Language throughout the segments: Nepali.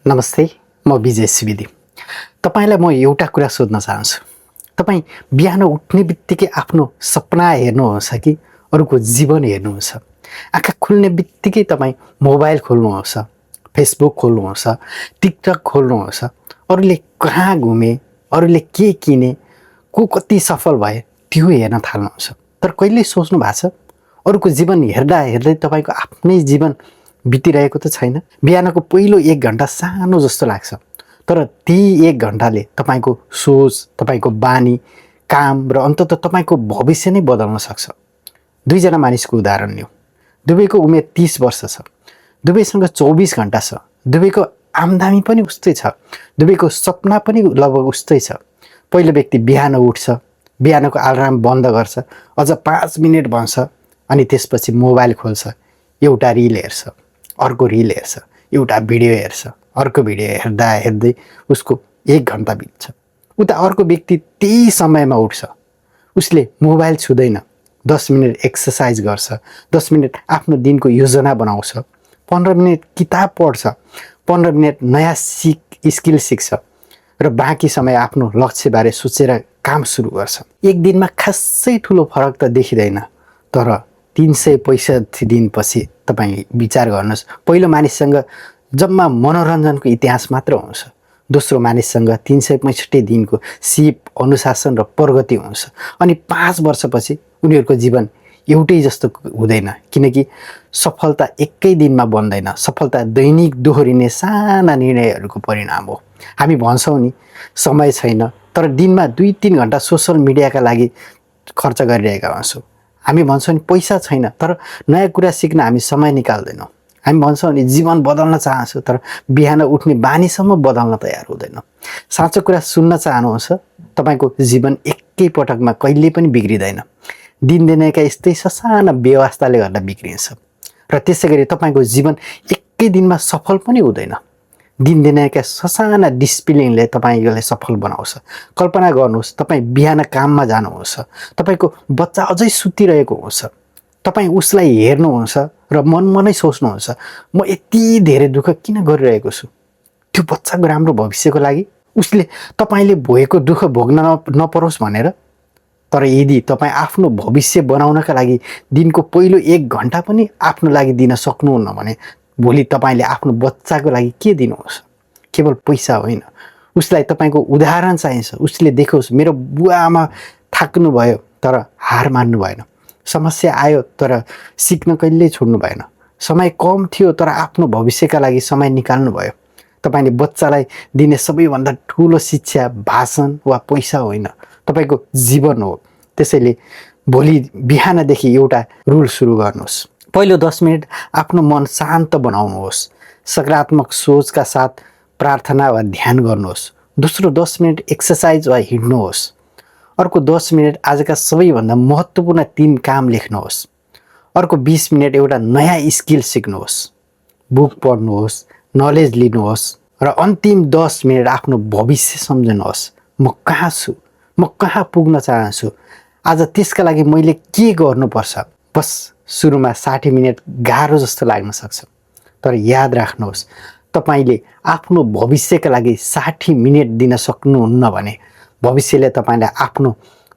नमस्ते, म विजय सुवेदी। तपाईलाई म एउटा कुरा सोध्न चाहन्छु। तपाई बिहान उठ्ने बित्तिकै आफ्नो सपना हेर्नुहुन्छ कि अरूको जीवन हेर्नुहुन्छ? आँखा खुल्ने बित्तिकै तपाई मोबाइल खोल्नुहुन्छ, फेसबुक खोल्नुहुन्छ, टिकटक खोल्नुहुन्छ, अरूले कहाँ घुमे, अरूले के किने, को कति सफल भए त्यो हेर्न थाल्नुहुन्छ। तर कहिले सोच्नु भएको छ अरूको जीवन हेर्दा हेर्दै तपाईको आफ्नै जीवन बितिरहेको त छैन? बिहानको पहिलो 1 घण्टा सानो जस्तो लाग्छ, तर त्यही 1 घण्टाले तपाईको सोच, तपाईको बानी, काम र अन्ततः तपाईको भविष्य नै बदल्न सक्छ। दुईजना मानिसको उदाहरण लियौँ। दुवैको उमेर 30 वर्ष छ, दुवैसँग 24 घण्टा छ, दुवैको आम्दानी पनि उस्तै छ, दुवैको सपना पनि लगभग उस्तै छ। पहिलो व्यक्ति बिहान उठ्छ, बिहानको अलार्म बन्द गर्छ, अझ 5 मिनेट भन्छ, अनि त्यसपछि मोबाइल खोल्छ, एउटा रिल हेर्छ, अर्को रिल हेर्छ, एउटा भिडियो हेर्छ, अर्को भिडियो हेर्दा हेर्दै उसको 1 घण्टा बित्छ। उता अर्को व्यक्ति त्यही समयमा उठ्छ, उसले मोबाइल छुँदैन, 10 मिनेट एक्सर्साइज गर्छ, 10 मिनेट आफ्नो दिनको योजना बनाउँछ, 15 मिनेट किताब पढ्छ, 15 मिनेट नयाँ स्किल सिक्छ र बाँकी समय आफ्नो लक्ष्यबारे सोचेर काम सुरु गर्छ। एक दिनमा खासै ठुलो फरक त देखिँदैन, तर 365 दिनपछि तपाईँ विचार गर्नुहोस्, पहिलो मानिससँग जम्मा मनोरञ्जनको इतिहास मात्र हुन्छ, दोस्रो मानिससँग 365 दिनको सिप, अनुशासन र प्रगति हुन्छ, अनि 5 वर्षपछि उनीहरूको जीवन एउटै जस्तो हुँदैन, किनकि सफलता एकै दिनमा बन्दैन। सफलता दैनिक दोहोरिने साना निर्णयहरूको परिणाम हो। हामी भन्छौँ नि समय छैन, तर दिनमा 2-3 घण्टा सोसल मिडियाका लागि खर्च गरिरहेका हुन्छौँ। हामी भन्छौँ नि पैसा छैन, तर नयाँ कुरा सिक्न हामी समय निकाल्दैनौँ। हामी भन्छौँ नि जीवन बदल्न चाहन्छु, तर बिहान उठ्ने बानीसम्म बदल्न तयार हुँदैनौँ। साँचो कुरा सुन्न चाहनुहुन्छ? तपाईँको जीवन एकै पटकमा कहिले पनि बिग्रिँदैन। दिनदिनैका यस्तै ससाना व्यवस्थाले गर्दा बिग्रिन्छ, र त्यसै गरी तपाईँको जीवन एकै दिनमा सफल पनि हुँदैन। दिनदिनैका ससाना डिसिप्लिनले तपाईँलाई सफल बनाउँछ। कल्पना गर्नुहोस्, तपाईँ बिहान काममा जानुहुन्छ, तपाईँको बच्चा अझै सुतिरहेको हुन्छ, तपाईँ उसलाई हेर्नुहुन्छ र मनमा सोच्नुहुन्छ, म यति धेरै दुःख किन गरिरहेको छु त्यो बच्चाको राम्रो भविष्यको लागि, उसले तपाईँले भएको दुःख भोग्न नपरोस् भनेर। तर यदि तपाईँ आफ्नो भविष्य बनाउनका लागि दिनको पहिलो 1 घण्टा पनि आफ्नो लागि दिन सक्नुहुन्न भने भोलि तपाईँले आफ्नो बच्चाको लागि के दिनुहुन्छ? केवल पैसा होइन, उसलाई तपाईँको उदाहरण चाहिन्छ। उसले देखोस् मेरो बुवा आमा थाक्नु भयो तर हार मान्नु भएन, समस्या आयो तर सिक्न कहिल्यै छोड्नु भएन, समय कम थियो तर आफ्नो भविष्यका लागि समय निकाल्नु भयो। तपाईँले बच्चालाई दिने सबैभन्दा ठुलो शिक्षा भाषण वा पैसा होइन, तपाईँको जीवन हो। त्यसैले भोलि बिहानदेखि एउटा रुल सुरु गर्नुहोस्। पहिलो 10 मिनेट आफ्नो मन शान्त बनाउनुहोस्, सकारात्मक सोचका साथ प्रार्थना वा ध्यान गर्नुहोस्। दोस्रो 10 मिनेट एक्सर्साइज वा हिँड्नुहोस्। अर्को 10 मिनेट आजका सबैभन्दा महत्त्वपूर्ण 3 काम लेख्नुहोस्। अर्को 20 मिनेट एउटा नयाँ स्किल सिक्नुहोस्, बुक पढ्नुहोस्, नलेज लिनुहोस्, र अन्तिम 10 मिनेट आफ्नो भविष्य सम्झनुहोस्। म कहाँ छु, म कहाँ पुग्न चाहन्छु, आज त्यसका लागि मैले के गर्नुपर्छ। बस सुरुमा 60 मिनेट गाह्रो जस्तो लाग्न सक्छ, तर याद राख्नुहोस्, तपाईले आफ्नो भविष्यका लागि 60 मिनेट दिन सक्नुहुन्न भने भविष्यले तपाईलाई आफ्नो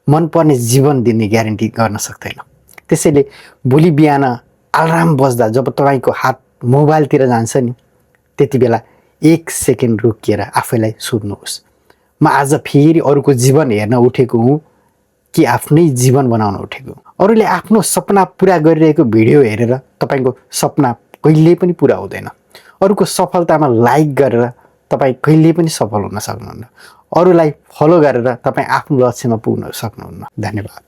मनपर्ने जीवन दिने ग्यारेन्टी गर्न सक्दैन। त्यसैले भोलि बिहान अलार्म बज्दा जब तपाईको हात मोबाइलतिर जान्छ नि, त्यति बेला 1 सेकेन्ड रोकिएर आफैलाई सोध्नुहोस्, म आज फेरि अरूको जीवन हेर्न उठेको हुँ कि आफ्नै जीवन बनाउन उठेको? अरूले आफ्नो सपना पुरा गरिरहेको भिडियो हेरेर तपाईको सपना कहिल्यै पनि पुरा हुँदैन। अरूको सफलतामा लाइक गरेर तपाईँ कहिल्यै पनि सफल हुन सक्नुहुन्न। अरूलाई फलो गरेर तपाईँ आफ्नो लक्ष्यमा पुग्न सक्नुहुन्न। धन्यवाद।